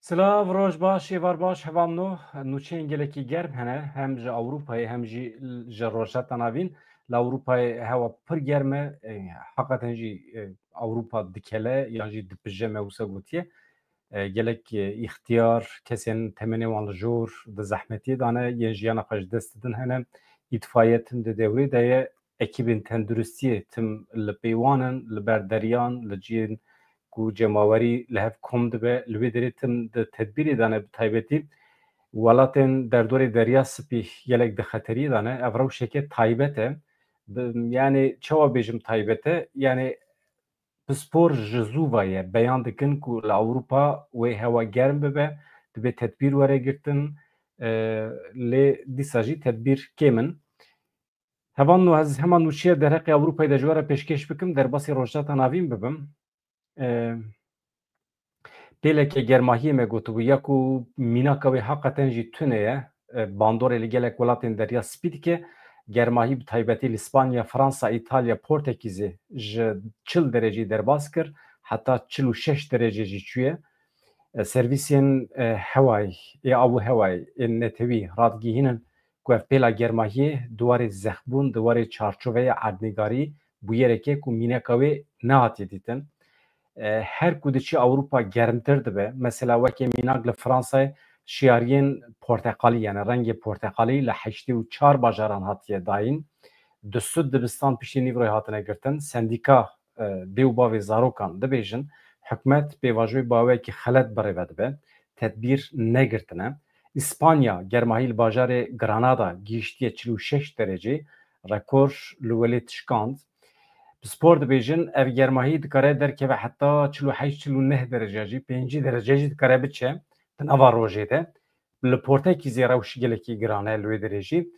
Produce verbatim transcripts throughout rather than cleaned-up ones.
Silav, roj baş, êvar baş, hevalno. Nûçeyên gelekî germ hene, hem ji Ewropayê hem jî ji Rojhilata Navîn. Li Ewropayê hewa pir germ e, e, heqeten jî, e, Ewropa dikele yan jî dipije, me wisa gotiye. E, gelek, e, îxtiyar, kesên temenê wan li jor di zehmetiyê de ne, yên jiyana xwe ji dest didin hene. Îtfaiye tim di dewrê de ye, ekîbên tenduristiyê tim li pê wan in, li ber deriyan, li cihên ku cemawerî li hev kom dibe, li wê derê tim di tedbîrê de ne, bi taybetî welatên derdorê Derya Spî gelek di xeteriyê de ne. Ev rewşeke taybet e. Bi, yani çawa bêjim taybet e? Yani pispor ji zû ve ye. Beyan dikin ku li Ewropa wê hewa germ bibe, dibe tedbîr were girtin, e, lê dîsa jî tedbîr kêm in. Hevalno, ez hema nûçeya derheqê Ewropayê de ji we re pêşkêş bikim, derbasî Rojhilata Navîn bibim. E, pêleke germahiyê me gotibû, ya ku mînaka wê heqeten jî tune ye, e, bandorê li gelek welatên Derya Spî dike. Germahî bi taybetî li Spanya, Fransa, Îtalya, Portekîzê ji çil dereceyê derbas kir, heta çil û şeş derecê jî çûye. E, servîsên, e, hewayê, ê av û hewayê ên netewî radigihînin ku ev pêla germahiyê di warê zexbûn, di warê çarçoveya erdnîgarî bûyerek e ku mîneka wê nehatiye dîtin. E, her ku diçî Ewropa germtir dibe. Mesela weke mînak li Fransayê şiyariyên porteqalî, yani rengê porteqalî li heştê û çar bajaran hatiye dayîn. Di sud dibistan piştî nîvroyê hatine girtin. Sendîka, e, dê û bavê zarokan dibêjin, hikûmet pêvajoyê bi awayekî xelet birêve dibe. Tedbîr negirtine. Îspanya, germahî li bajarê Granada gihiştiye çil û şeş derecê, rekor li welê tişkand. Pispor dibêjin, ev germahî dikare derkeve heta çil û heşt, çil û neh derece jî, pêncî derece jî dikare biçe di nava rojê de. Li Portekîzê rewş gelekî giran e li wê derê jî.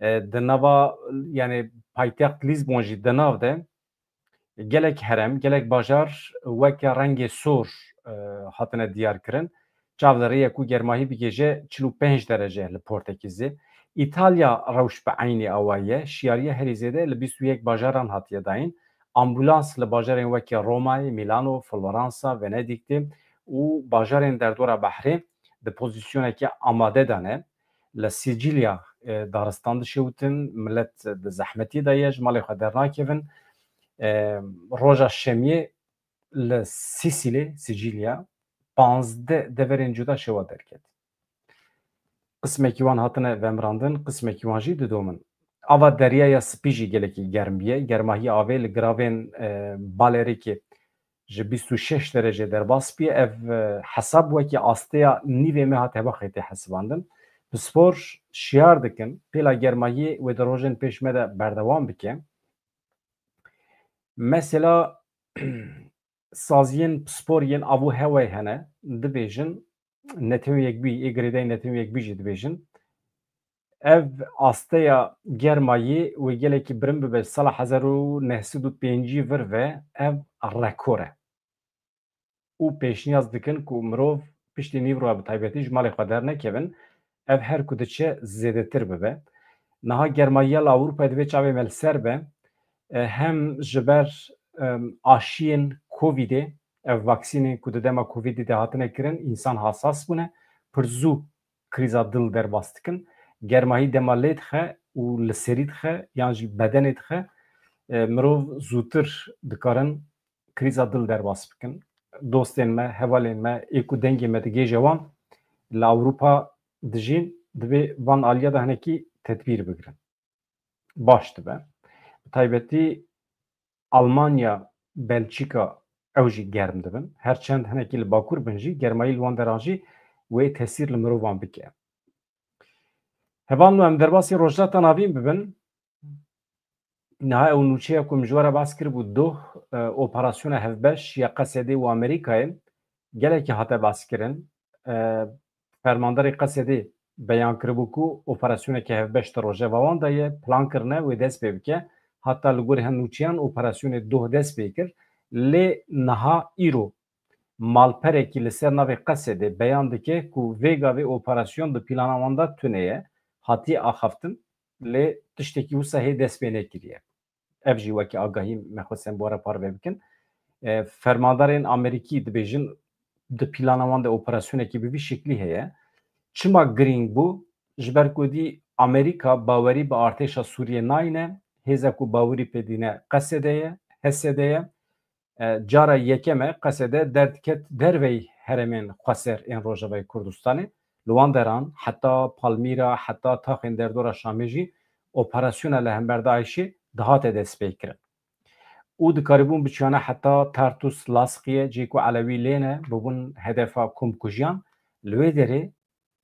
E, di nava, yani paytext Lîzbon jî di nav de gelek herem, gelek bajar weke rengê sor, e, hatine diyar kirin. Çav li rê ye ku germahî bigêje çil û pênc derece li Portekîzê. Îtalya rewş bi eynî awa ye. Şiyariya herî zêde li bîst û yek bajaran hatiye dayîn. Ambulans li bajarên weke Romayê, Milano, Floransa, Venedîk de û bajarên derdora behrê di pozîsyoneke amade de ne. Li Sîcîlya, e, daristan dişewtin, milet di zehmetî de ye, ji malê xwe dernakevin. E, roja şemiyê li Sîsîlê, Sîcîlya, panzdeh deverên cuda şewa derket. Qismekî wan hatine vemirandin, qismekî wan jî didomin. Ava Deryaya Spî jî gelekî germ bûye. Germahî avê li giravên, e, Balerêkê ji bîst û şeş derece derbas bûye. Ev, e, hesab wekî asteya nîvê me hat hebaxê tê hesibandin. Pispor şiyar dikin, pêla germahiyê wê di rojên pêş me de berdewam bike. Mesela, saziyên pispor yên av û hewayê hene, dibêjin, Netewên Yekbûyî, ê girêdayî Netewên Yekbûyî jî dibêjin, ev asteya germayî wê gelekî birin bibe, ji sala hezar û neh sed û pêncî vir ve ev rekor e. Û pêşniyaz dikin ku mirov piştî nîvroya bi taybetî ji malê xwe dernekevin, ev her ku diçe zêdetir bibe. Niha germayiya li Ewropayê divê çavê me li ser be, e, hem ji ber, em, aşiyên Covidê, ev vaksînên ku di dema Covidê de hatine kirin, însan hasas bûne, pir zû krîza dil derbas dikin. Germahî dema lê dixe û li serî dixe yan jî bedenê dixe, e, mirov zûtir dikarin krîza dil derbas bikin. Dostên me, hevalên me, ê ku dengê me digêje wan, li Ewropa dijîn, divê van aliya de hinekî tedbîr bigirin. Baş dibe. Bi taybetî Almanya, Belçîka, ew jî germ dibin. Her çend hinekî li bakur bin jî, germayî li wan deran jî wê tesîr li mirovan bike. Hevalno, em derbasî Rojhilata Navîn bibin. Niha ew nûçeya ku min ji we re behs kiribû, doh, e, operasyona hevbeş ya Qesedê û Amerîkayê gelekî hate behskirin. E, Fermandarê Qesedê beyan kiribû ku operasyoneke hevbeş di rojeva wan de ye, plan kirine wê dest pê bike. Heta li gorî hin nûçeyan operasyonê doh dest pê kir. Lê niha îro malperekî li ser navê Qesedê beyan dike ku vê gavê operasyon di plana wan de tune ye, hatiye axaftin, lê tiştekî wisa hê dest pê nekiriye. Ev jî wekî agahî me xwest em bi we re parve bikin. E, fermandarên Amerîkî dibêjin, di plana wan de operasyonekî bi vî şeklî heye. Çima girîng bû? Ji ber ku dî Amerîka bawerî bi artêşa Sûriyê nayne, hêza ku bawerî pê dîne Qesede ye, Hesede ye. E, cara yekem e, Qesede derdiket dervey herêmên xweser ên Rojavayê Kurdistanê. Li wan deran heta Palmîra, heta taxên derdora Şamê jî operasyona li hember DAIŞê dihate destpêkirin. Û dikaribûn biçiyane heta Tartus, Laskiyê, cihê ku Elewî lê ne, bibûn hedefa komkujiyan. Li wê derê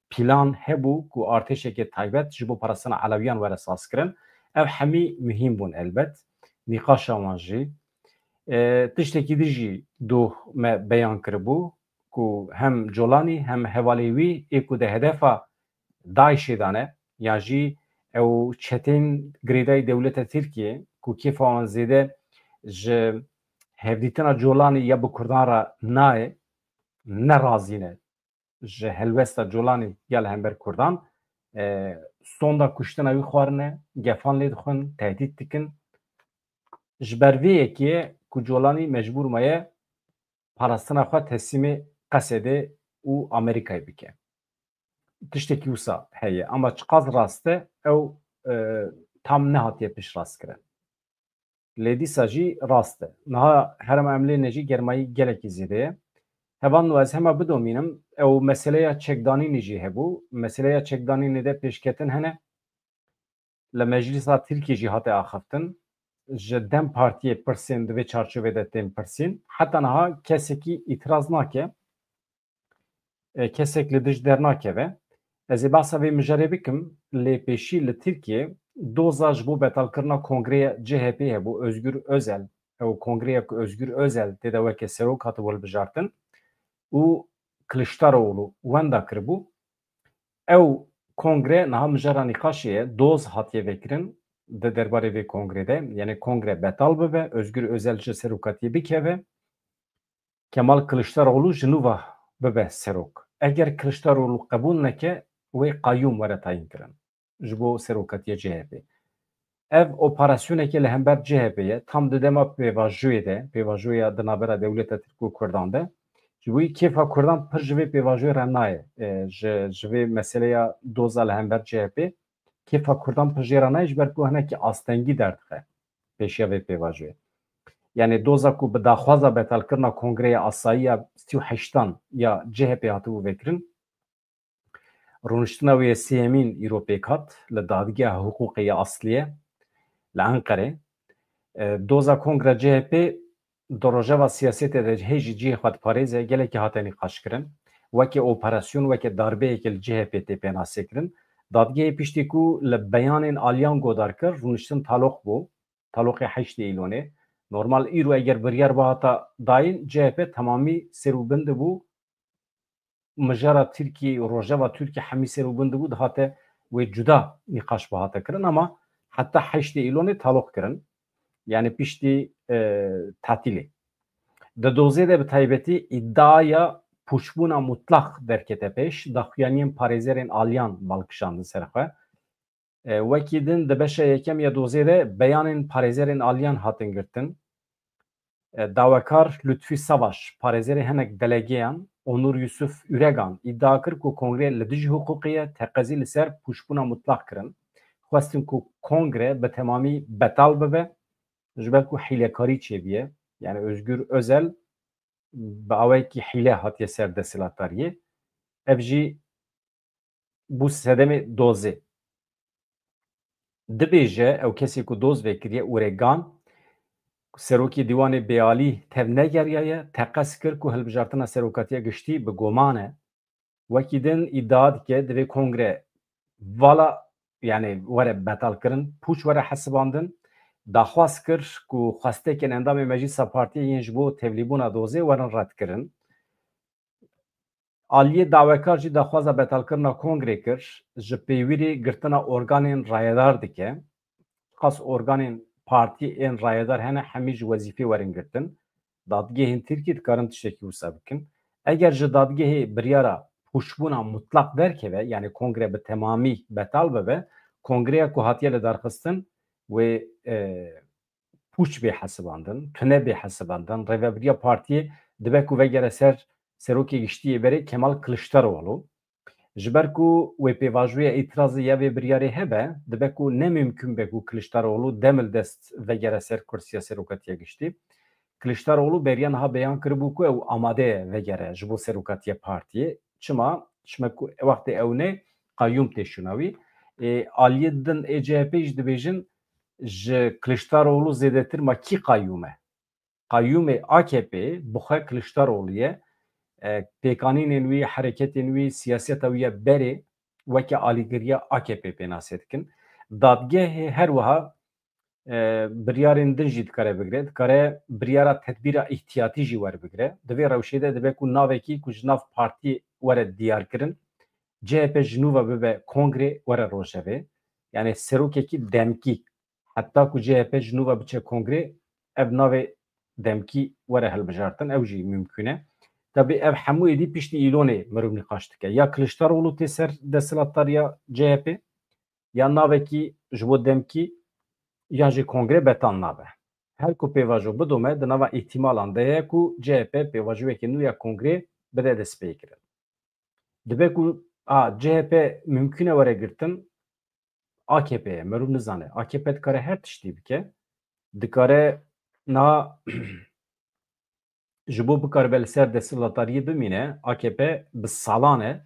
plan hebû ku artêşeke taybet ji bo parastina Elewiyan were sazkirin. Ev hemî muhîm bûn elbet. Nîqaşa wan jî. E, tiştekî din jî doh me beyan kiribû ku hem Colanî hem hevalê wî ê ku di hedefa DAIŞê de ne, ya jî ew çetên girêdayî dewleta Tirkiyê ku kêfa wan zêde ji hevdîtina Colanî ya bi Kurdan re nayê, ne razî ne ji helwesta Colanî ya li hember Kurdan, e, sonda kuştina wî xwarine, gefan lê dixwin, tehdît dikin. Ji ber vê yekê ku Colanî mecbûr maye parastina xwe teslîmê Qesedê û Amerîkayê bike. Tiştekî wisa heye, ama çiqas rast e, ew, e, tam nehatiye piştrastkirin. Lê dîsa jî rast e. Niha herema em lê ne jî germayî gelekî zêde ye. Hevalno, ez hema bidomînim, ew meseleya çekdanînê jî hebû. Meseleya çekdanînê de pêşketin hene. Li Meclisa Tirkiyê jî hate axiftin. Ji DEM Partiyê pirsên di vê çarçovê de tên pirsîn. Heta niha kesekî îtiraz nake. E, kesek li dij dernakeve. Ez ê behsa vê mijarê bikim, lê pêşî li Tirkiyê doza ji bo betalkirina kongreya C H P hebû, Özgür Özel, ew kongreya ku Özgür Özel tê de weke serok hatibû hilbijartin û Kiliçdaroğlu wenda kiribû. Ew kongre niha mijara nîqaşê ye, doz hatiye vekirin di derbarê vê kongrê de, yani kongre betal bibe, Özgür Özel ji serokatiyê bikeve. Kemal Kiliçdaroğlu ji nû ve bibe serok. Eger Kiliçdaroğlu qebûl neke, wê qayûm were tayîn kirin ji bo serokatiya C H P. Ev operasyoneke li hember C H P ye, tam di dema pêvajoyê de, pêvajoya di navbera dewleta Tirk û Kurdan de. Ji bo kêfa Kurdan pir ji vê pêvajoyê re nayê, e, ji, ji vê meseleya doza li hember C H P. Kêfa Kurdan pir jê re nayê, ji ber ku hinekî astengî derdixe pêşiya vê pêvajoyê. Yani doza ku bi daxwaza betalkirina Kongreya Asayiya sî û heştan ya C H P hatibû vekirin, rûniştina wê yê sêyemîn îro pêk hat li Dadgeha Hiqûqê ya Asliyê li Enqerê. E, doza Kongra C H P di rojeva siyasetê de hê jî cihê xwe diparêze, gelekî hate nîqaşkirin. Weke operasyon, weke darbeyeke li C H P tê pênasekirin. Dadgehê piştî ku li beyanên aliyan godar kir, rûniştin taloq bû. Taloqê heştê Îlonê. Normal îro eger biryar bihata dayîn, C H P temamî ser û bin dibû. Mijara Tirkiyê, rojeva Tirkiyê hemî ser û bin dibû, dihate wê cuda nîqaş bihate kirin, ama heta heştê Îlonê taloq kirin. Yani piştî, e, tatîlê. Di dozê de bi taybetî îdiaya pûçbûna mutlaq derkete pêş, daxuyaniyên parêzerên aliyan bal kişandin ser xwe. E, wekî din di beşa yekem ya dozê de beyanên parêzerên aliyan hatin girtin. E, dawekar Lütfü Savaş, parêzerê hinek delegeyan, Onur Yusuf Üregan, îdia kir ku kongre li dijî hiqûqê ye, teqezî li ser pûçbûna mutlaq kirin. Xwestin ku kongre bi temamî betal bibe, ji ber ku hîlekarî çêbûye. Yani Özgür Özel bi awayekî hîle hatiye ser desthilatdariyê. Ev jî bû sedemê dozê. Dibêje, ew kesê ku doz vekiriye, Uregan, serokê Dîwanê Bêalî tev negeriyaye, teqez kir ku hilbijartina serokatiya giştî bi goman e. Wekî din îdia dike, divê kongre vala, yani were betalkirin, pûç were hesibandin. Daxwaz kir ku xwestekên endamê Meclisa Partiyê yên ji bo tevlîbûna dozê werin redkirin. Aliyê dawekar jî daxwaza betalkirina kongrê kir, ji pêwîrê girtina organên rayedar dike. Qas organên partî ên rayedar hene, hemî ji wezîfê werin girtin. Dadgehên Tirkî dikarin tiştekî wisa bikin. Eger ji dadgehê biryara pûçbûna mutlaq derkeve, yani kongre bi temamî betal bibe, kongreya ku hatiye lidarxistin wê, e, pûç bê hesibandin, tune bê hesibandin, rêvebiriya partiyê dibe ku vegere ser serokê giştî yê berê Kemal Kiliçdaroğlu. Ji ber ku wê pêvajoya îtirazê ya vê biryarê hebe, dibe ku ne mimkun be ku Kiliçdaroğlu dem li dest vegere ser kursiya serokatiya giştî. Kiliçdaroğlu beriya niha beyan kiribû ku ew amade ye vegere ji bo serokatiya partiyê. Çima? Çima ku wextê ew ne, qeyûm tê şûna wî. Ê, aliyê din ê C H P jî dibêjin, ji Kiliçdaroğlu zêdetir ma kî qeyûm e? Qeyûmê A K P bi xwe Kiliçdaroğlu ye. E, pêkanînên wî, hereketên wî, siyaseta wî ya berê weke alîgiriya A K P pênase dikin. Dadgehê her wiha, e, biryarên din jî dikare bigire, dikare biryara tedbîra îhtiyatî jî werbigire. Di vê rewşê de dibe ku navekî ku ji nav partiyê were diyarkirin, C H P ji nû ve bibe kongrê, were rojevê. Yani serokekî demkî, heta ku C H P ji nû ve biçe kongrê, ev navê demkî were hilbijartin, ew jî mimkûn e. Tabî ev hemû êdî piştî îlonê mirov nîqaş dike. Ya Kiliçdaroğlu tê ser desthilatdariya C H P, ya navekî ji bo demkî, yan jî kongre betal nabe. Her ku pêvajo bidome, di nava îhtimalan de ye ku C H P pêvajoyeke nû ya kongrê bide destpêkirin. Dibe ku, a, C H P mimkûn e were girtin, A K P ye, mirov nizane. A K P dikare her tiştî bike. Dikare niha ji bo bikaribe li ser desthilatdariyê bimîne, A K P bi salan e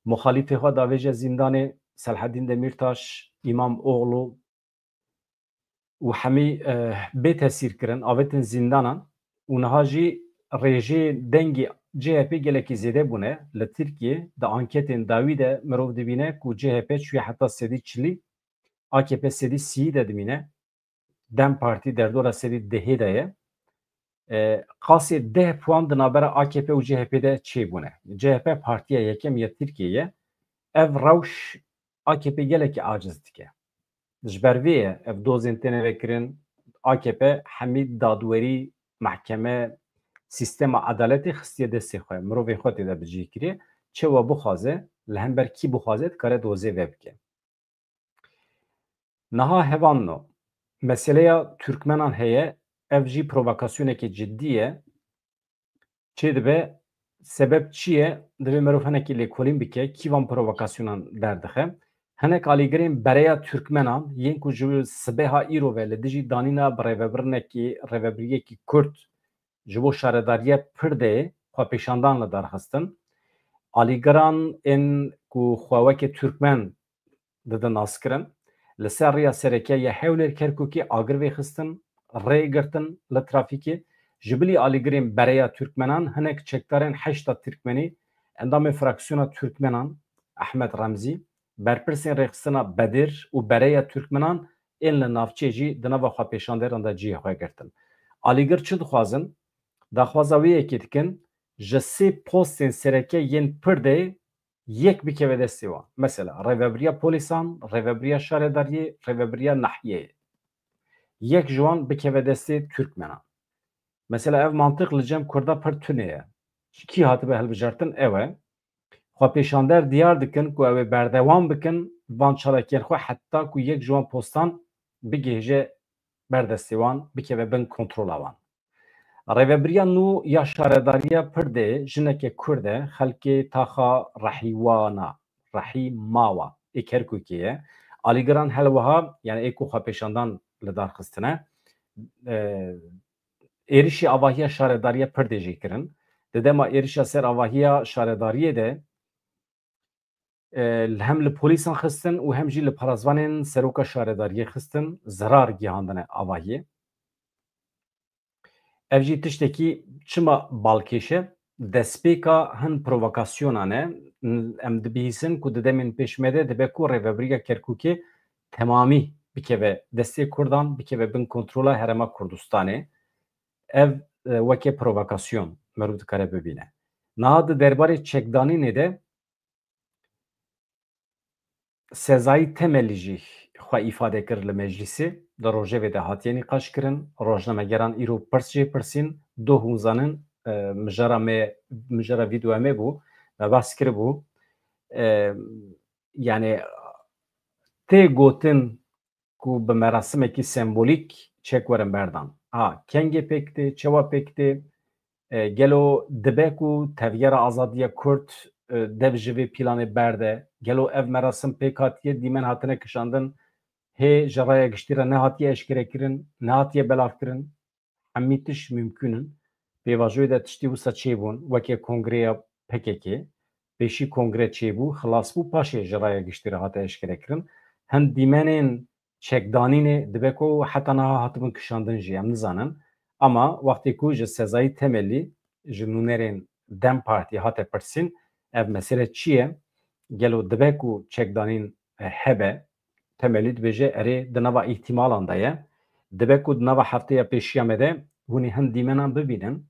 muxalîfê xwe davêje zîndanê, Selhedîn Demîrtaş, Îmamoğlu û hemî, eh, bê tesîr kirin, avêtin zîndanan û niha jî rêjê dengê C H P gelekî zêde bûne. Li Tirkiyê di anketên dawî de mirov dibîne ku C H P çûye heta sedî çilî, A K P sedî sî de dimîne. DEM Partî derdora sedî dehê de ye. E, qasê deh puan di navbera A K P û C H P de çêbûne. C H P partiya yekem ya Tirkiyê ye. Ev rewş A K P gelekî aciz dike. Ji ber vê ye ev dozên têne vekirin, A K P hemî dadwerî, mehkeme, sîstema edaletê xistiye destê xwe, mirovên xwe tê de bi cih kiriye. Çewa bixwaze, li hember kî bixwaze dikare dozê vebike. Niha hevalno, meseleya Türkmenan heye, ev jî provokasyoneke cidî ye. Çêdibe, sebeb çi ye? Divê mirov hinekî lêkolîn bike, kî van provokasyonan derdixe. Hinek alîgirên bereya Türkmenan yên ku ji sibeha îro ve li dijî danîna birêvebirinekî, rêvebiriyekî Kurd ji bo şaredariya Pirdeyê xwepêşandan li dar xistin. Alîgiran ên ku xwe weke Türkmen didin naskirin, li ser rêya sereke ya Hewlêr Kerkûkê agir vêxistin, rê girtin li trafîkê. Ji bilî alîgirên bereya Türkmenan hinek çekdarên Heşda Türkmenî, endamên fraksiyona Türkmenan, Ehmed Remzî, berpirsên rêxistina Bedir û bereya Türkmenan ên li navçê jî di nava xwepêşanderan de cihê xwe girtin. Alîgir çi dixwazin? Daxwaza wê yekê dikin, ji sê postên sereke yên Pirdeyê yek bikeve destê wan. Mesela, rêvebiriya polîsan, rêvebiriya şaredariyê, rêvebiriya nahiyeyê. Yek ji wan bikeve destê Türkmenan. Mesela, ev mantiq li cem Kurda pir tune ye. Ji kî hatibe hilbijartin ew e. Xwepêşander diyar dikin ku ew ê berdewam bikin van çalakiyên xwe heta ku yek ji wan postan bigihêje ber destê wan, bikeve bin kontrola wan. Rêvebiriya nû ya şaredariya Pirdê jineke Kurd e, xelkê taxa Rehîwana, Rehîmawa ê Kerkûkê ye. Alîgiran hel wiha, yani ê ku xwepêşandan li dar xistine, e, êrişî avahiya şaredariya Pirdê jî kirin. Di dema êrişa ser avahiya şaredariyê de, e, hem li polîsan xistin û hem jî li parazvanên seroka şaredariyê xistin, zerar gihandine avahiyê. Ev jî tiştekî çima balkêş e? Destpêka hin provokasyonan e. Em dibihîsin ku di demên pêş me de dibe ku rêvebiriya Kerkûkê temamî bikeve destê Kurdan, bikeve bin kontrola Herêma Kurdistanê. Ev, e, weke provokasyon mirov dikare bibîne. Niha di derbarê çekdanînê de Sezayî Temelî jî xwe îfade kir li meclîsê, di rojevê de hatiye nîqaşkirin, rojnamegeran îro pirs jê pirsîn, doh hûn zanin, e, mijara me, mijara vîdeoya me bû, me behs kiribû. E, yani tê gotin ku bi merasimekî sembolîk çek werin berdan. Ha, kengê pêk tê, çewa pêk tê, E, gelo dibe ku tevgera azadiya Kurd, e, dev ji vê planê berde? Gelo ev merasim pêk hatiye, dîmen hatine kişandin, hê ji raya giştî re nehatiye eşkerekirin, nehatiye belavkirin? Hemî tişt mimkûn in. Pêvajoyê de tiştî wisa çêbûn, weke kongreya P K K, pêşî kongre çêbû, xilas bû, paşê ji raya giştî re hate eşkerekirin. Hin dîmenên çekdanînê dibe ku heta niha hatibin kişandin jî, em nizanin. Ama wextê ku ji Sezayî Temelî, ji nûnerên DEM Partî hate pirsîn, ev mesele çi ye? Gelo dibe ku çekdanîn, e, hebe? Temelî dibêje, erê, di nava îhtimalan de ye. Dibe ku di nava hefteya pêşiya me de hûn ê hin dîmenan bibînin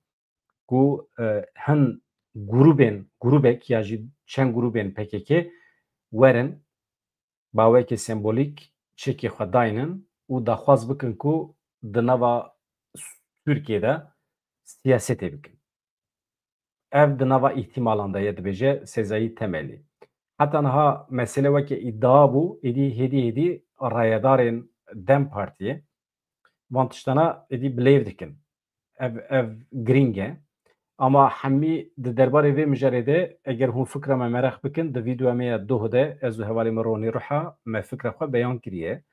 ku, e, hin grûbên, grûbek ya jî çend grûbên P K K werin, bawekê sembolîk çekê xwe daynin û daxwaz bikin ku di nava Tirkiyê de siyasetê bikin. Ev di nava îhtimalan de ye, dibêje Sezayî Temelî. Heta niha mesele weke îdia bû, êdî hêdî hêdî rayedarên DEM Partiyê van tiştana êdî bilêv dikin. Ev, ev girîng e. Ama hemî di derbarê vê mijarê de, eger hûn fikra me mereq bikin, di vîdeoya me ya doh de ez û hevalê me Ronî Ruha me fikra xwe beyan kiriye.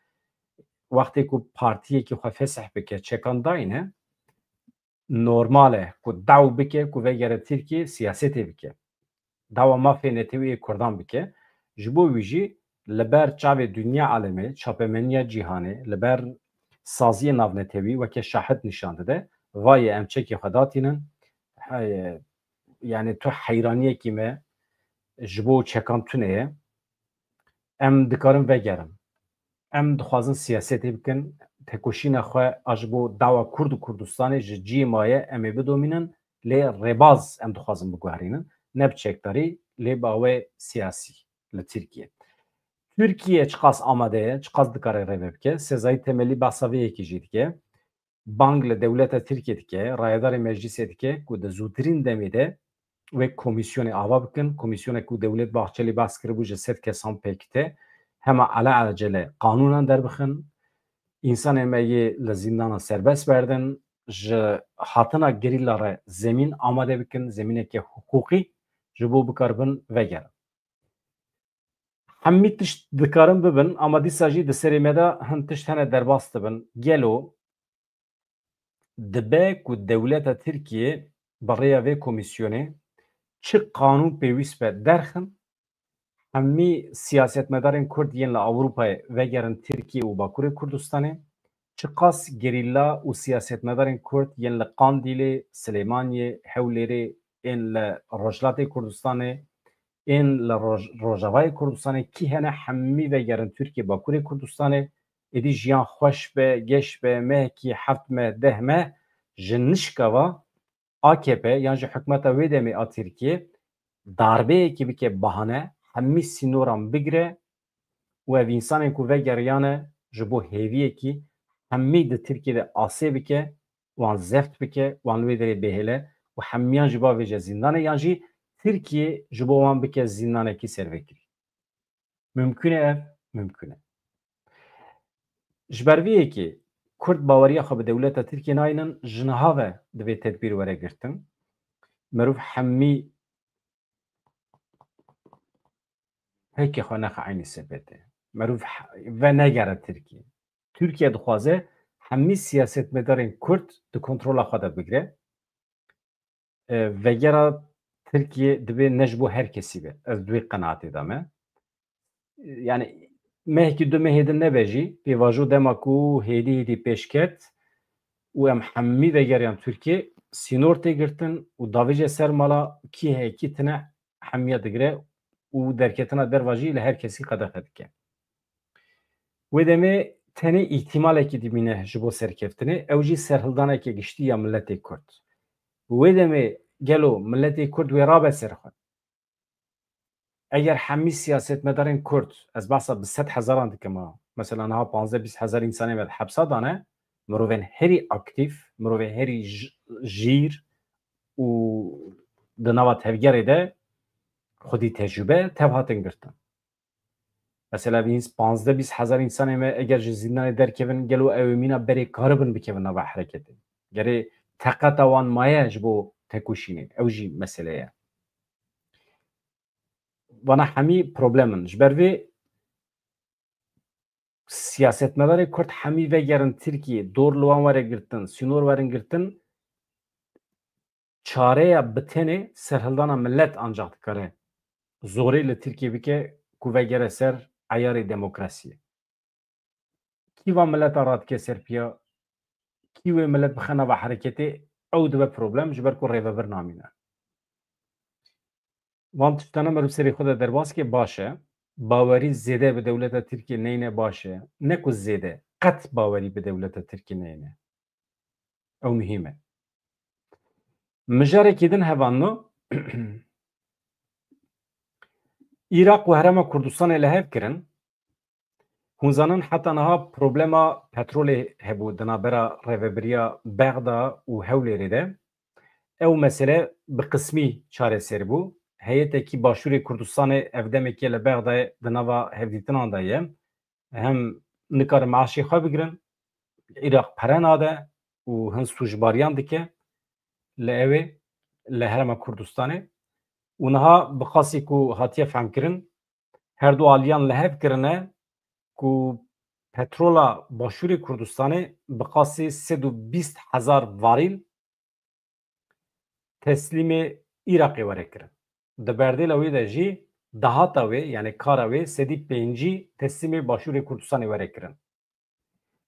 Wextê ku partiyekî xwe fesih bike, çekan dayne, normal e ku daw bike ku vegere Tirkiyê siyasetê bike. Dawa mafê netewî yê Kurdan bike. Ji bo wî jî li ber çavê dinya alemê, çapemeniya cîhanê, li ber saziyê navnetewî weke şahid nîşan dide. Vayê em çekê xwe datînin. Hey, yani tu heyraniyekî me ji bo çekan tune ye. Em dikarin vegerin. Em dixwazin siyasetê bikin, tekoşîna xwe a ji bo dawa Kurd û Kurdistanê ji cihê maye em ê bidomînin, lê rêbaz em dixwazin biguherînin, ne bi çekdarî, lê bi awê siyasî li Tirkiye. Tirkiye çiqas amade ye, çiqas dikare rêve bike? Sezayî Temelî behsa vê yekê jî dike. Bang li dewleta Tirkiye dike, rayedarê meclîsê dike ku di zûtirîn demê de wek komîsyonê ava bikin, komîsyonek ku Dewlet Bahçelî behs kiribû ji sed kesan pêk tê, hema ele ecele qanûnan derbixin, însanên me yê li zîndana serbest berdin, ji hatina gerîla re zemîn amade bikin, zemîneke hiqûqî, ji bo bikaribin vegerin. Hemî tişt dikarin bibin, ama dîsa jî di serê me de hin tişt hene derbas dibin. Gelo dibe ku dewleta Tirkiyê bi rêya vê komîsyonê çi qanûn pêwîst be derxin, hemî siyasetmedarên Kurd yên li Ewropayê vegerin Tirkiyê û Bakurê Kurdistanê, çiqas gerîla û siyasetmedarên Kurd yên li Qandîlê, Silêmaniyê, Hewlêrê, ên li Rojhilatê Kurdistanê, ên li Roj-, Rojavayê Kurdistanê kî hene, hemî vegerin Tirkiyê, Bakurê Kurdistanê, êdî jiyan xweş be, geş be, mehekî, heft meh, deh meh, ji nişka va A K P yan jî hikûmeta wê demê a Tirkiyê darbeyekî bike bahane, hemî sînoran bigire û ev însanên ku vegeriyane ji bo hêviyekî hemî di Tirkiyê de asê bike, wan zeft bike, wan li wê derê bihêle û hemiyan ji bavêje zîndanê, yan jî Tirkiyê ji bo wan bike zîndanekî servekirî. Mimkûn e ev? Mimkûn e. Ji ber vê yekê Kurd baweriya xwe bi dewleta Tirkiyê naynin, ji niha ve divê tedbîr were girtin. Mirov hemî heke xwe nexe eynî sepetê. Mirov he-, venegere Tirkiyê. Tirkiye dixwaze hemî siyasetmedarên Kurd di kontrola xwe de bigire. E, vegera Tirkiye divê ne ji bo her kesî be. Ez di wê qenaatê de me. Yani mehekî du mehê din nebe jî, pêvajo dema ku hêdî hêdî pêş ket û em hemî vegeriyan Tirkiye, sînor tê girtin û davêje ser mala kî heye kî tine hemiya digire û derketina derva jî li her kesî qedexe dike. Wê demê tenê îhtimalekî dimîne ji bo serkeftinê, ew jî serhildaneke giştî ya miletê Kurd. Wê demê gelo miletê Kurd wê rabe ser xwe? Eger hemî siyasetmedarên Kurd, ez behsa bi sed hezaran dikim ha, mesela niha panzdeh bîst hezar însanê me di hepsa dane, mirovên herî aktîf, mirovên herî j-, jîr û di nava tevgerê de xwedî tecrûbe tev hatin girtin. Mesela, bîst, panzdeh bîst hezar însanê me eger ji zîndanê derkevin, gelo ew ê mîna berê karibin bikevin nava hereketê? Gerê teqeta wan maye ji bo tekoşînê. Ew jî mesele ye. Vana hemî problem in. Ji ber vê siyasetmedarê Kurd hemî vegerin Tirkiyê, dor li wan were girtin, sînor werin girtin, çareya bi tenê serhildana milet ancax dikare zorê li Tirkiyê bike ku vegere ser eyarê demokrasiyê. Kî van mileta radike ser piya, kî wê milet bixe nava hereketê, ew dibe problem, ji ber ku rêvebir namîne. Van tiştana meriv serê xwe de derbas ke baş e. Bawerî zêde bi dewleta Tirkiyê neyne baş e. Ne ku zêde, qet bawerî bi dewleta Tirkiyê neyne. Ew muhîm e. Mijarekî din hevanno. Îraq û Herêma Kurdistanê li hev kirin. Hûn zanin heta niha problema petrolê hebû di navbera rêvebiriya Bexda û Hewlêrê de. Ew mesele bi qismî çareser bû. Heyetekî Başûrê Kurdistanê ev demekê li Bexdayê di nava hevdîtinan de ye. Hem nikarin meaşê xwe bigirin, Îraq pere nade û hin sûcbariyan dike li ewê, li Herêma Kurdistanê. Û niha bi qasî ku hatiye fehmkirin, her du aliyan li hev kirine ku petrola Başûrê Kurdistanê bi qasî sed û bîst hezar varîl teslîmê Iraqê were kirin. Di berdêla wê de jî dahata wê, yani kara wê, sedî pêncî teslîmê Başûrê Kurdistanê were kirin.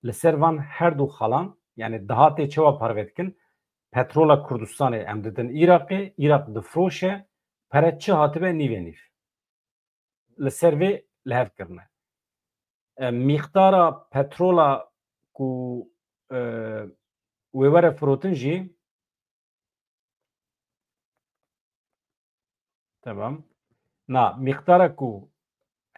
Li ser van her du xalan, yani dahatê çawa parve dikin, petrola Kurdistanê em didin Iraqê, Iraq difiroşe, pere çi hatibe nîvê nîv. Li ser vê li hev kirine. E, mîqdara petrola ku, e, wê were firotin jî, tamam. Na, mîqdara ku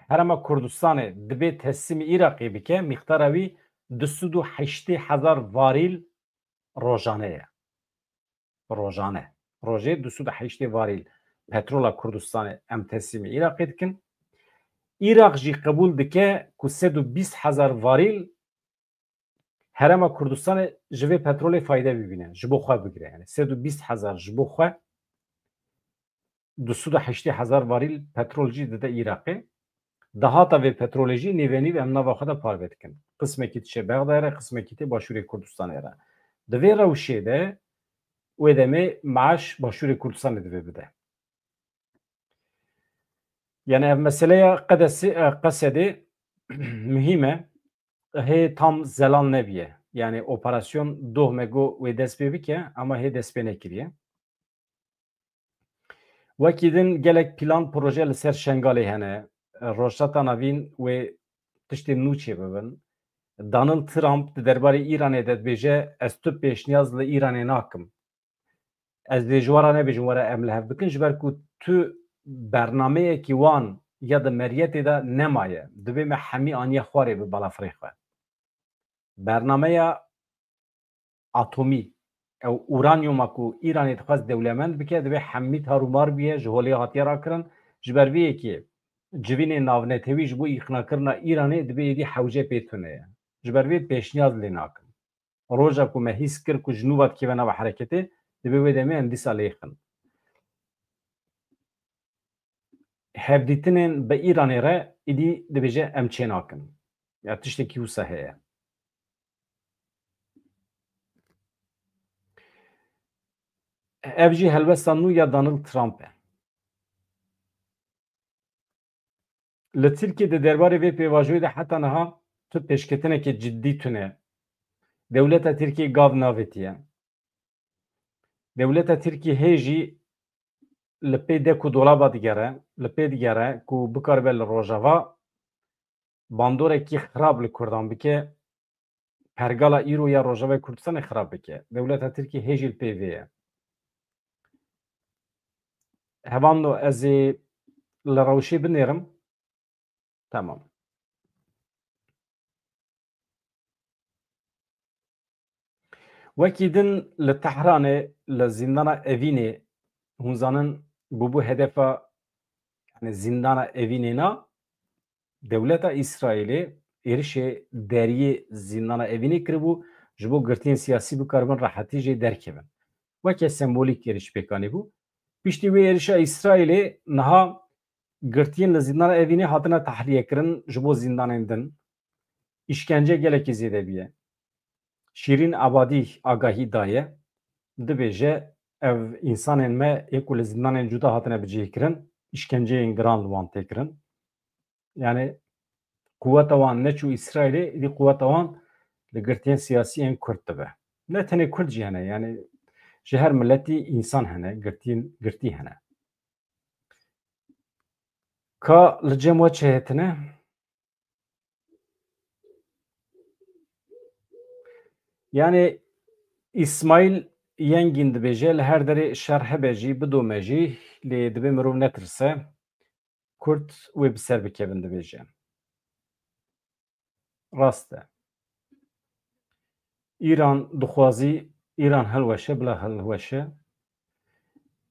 Herêma Kurdistanê dibê teslîmî Iraqê bike, mîqdara wî du sed û heştê hezar varîl rojane ye. Rojane. Rojê du sed û heştê varîl petrola Kurdistanê em teslîmî Iraqê dikin. Iraq jî qebûl dike ku sed û bîst hezar varîl Herêma Kurdistanê ji vê petrolê fayde bibîne, ji bo xwe bigire. Yani sed û bîst hezar ji bo xwe, du sed û heştê hezar varîl petrol jî dide Iraqê. Dahata vê petrolê jî nîvenîv em nava xwe de parve dikin. Qismekî diçe Bexdayê re, qismekî tê Başûrê Kurdistanê re. Di vê rewşê de wê demê maaş Başûrê Kurdistanê divê bide. Yani ev meseleya Qedesê, e, Qesedê muhîm e. Hê tam zelal nebiye. Yani operasyon doh me got wê dest pê bike, ama hê dest pê nekiriye. Wekî din gelek plan proje li ser Şengalê hene. Rojhilata Navîn wê tiştên nû çêbibin. Donald Trump di derbarê Îranê de dibêje, ez tu pêşniyaz li Îranê nakim. Ez dê ji we re nebêjim, were em li hev bikin, ji ber ku tu bernameyekî wan ya di meriyetê de nemaye. Dibê me hemî aniye xwarê bi balafirê xwe. Bernameya atomî, ew uranyuma ku Îranê dixwest dewlemend bike, divê hemî tarûmar bûye, ji holê hatiye rakirin. Ji ber vê yekê civînê navnetewî ji bo îqnakirina Îranê dibê êdî hewce pê tune ye. Ji ber vê pêşniyaz lê nakim. Roja ku me hîs kir ku ji nû ve dikeve nava hereketê, divê wê demê em dîsa lê xin. Hevdîtinên bi Îranê re êdî dibêje em çênakin. Ya tiştekî wisa heye. Ev jî helwesta nû ya Donald Trump e. Li Tirkiyê di derbarê vê pêvajoyê de heta niha tu pêşketineke ciddî tune. Dewleta Tirkiyê gav navêtiye. Dewleta Tirkiyê hê jî li pê dek û dolaba digere, li pê digere ku bikaribe li Rojava bandorekî xirab li Kurdan bike, pergala îro ya Rojavayê Kurdistanê xirab bike. Dewleta Tirkiyê hê jî li pê vê ye. Hevando ez ê li rewşê binêrim. Tamam. Wekî din li Tehranê, li zîndana Evînê, hûn zanin, bûbû hedefa, yani zîndana Evînê na, dewleta Îsraîlê êrişê deriyê zîndana Evînê kiribû, ji bo girtiyên siyasî bikaribin rehetî jê derkevin. weke sembolîk êrîş pêkanî bû. Piştî wê êrişa Îsraîlê niha girtiyên li zîndana Evînê hatine tahliye kirin ji bo zîndanên din. Îşkence gelekî zêde bûye. Şîrîn Ebadî agahî daye, dibêje, ev însanên me ê ku li zîndanên cuda hatine bicihkirin, îşkenceyên giran li wan tê kirin. Yani quweta wan neçû Îsraîlê, îdî quweta wan li girtiyên siyasî yên Kurd dibe. Ne tenê Kurd jî hene, yani ji her miletî însan hene, girtî, girtî hene. Ka li cem we çi hêtine? Yani Îsmaîl Yengîn dibêje, li her derê şer hebe jî, bidome jî, lê divê mirov netirse. Kurd wê bi ser bikevin, dibêje. Rast e. Îran dixwazî, Îran hilweşe, bila hilweşe.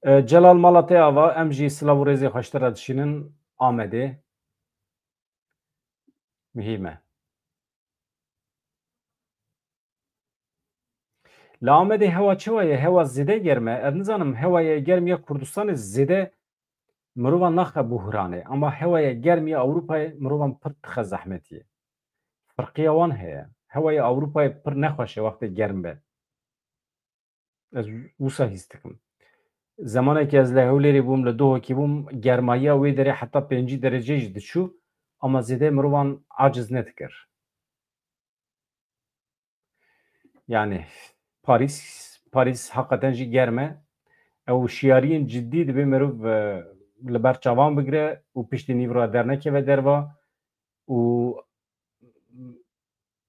E, Celal, mala te ava, em jî silav û rêzê xwe ji te re dişînin Amedê. Muhîm e. Li Amedê hewa çawa ye? Hewa zêde germ e. Ez nizanim, hewayê germ ya Kurdistanê zêde mirovan naxe buhranê. Ama hewayê germ ya Ewropayê mirovan pir dixe zehmetiyê. Ferqiya wan heye. Hewayê Ewropayê pir nexweş e wextê germ be. Ez wisa hîs dikim. Zemanekî ez li Hewlêrê bûm, li Duhokê bûm, germayiya wê derê heta pêncî derecê jî diçû, ama zêde mirovan aciz nedikir. Yani Parîs, Parîs heqeten jî germ e. Ew şiyariyên cidî dibê mirov, e, li ber çavan bigire û piştî nîv re dernekeve derva û,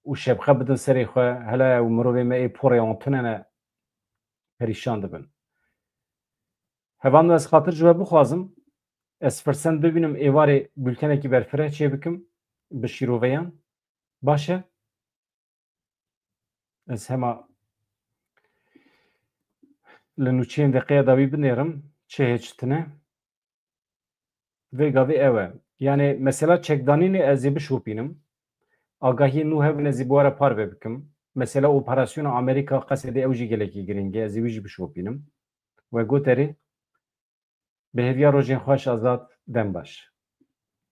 û şebxe bidin serê xwe. Hele ew mirovê me ê porê wan tune ne, perîşan dibin. Hevalno, ez xatir ji we bixwazim, ez firsend bibînim êvarê bültenekî berfireh çêbikim bi şîroveyan. Baş e? Ez hema li nûçeyên deqeya dawî binêrim, çi hê çi tune. Vê gavê ew e. Yani mesela çekdanînê ez ê bişopînim. Agahiyên nû hebin, ez ê bi we re parve bikim. Mesela operasyona Amerîka Qesedê, ew jî gelekî girîng e, ez ê wî jî bişopînim. We got erê. Bi hêviya rojên xweş, Azad, dem baş.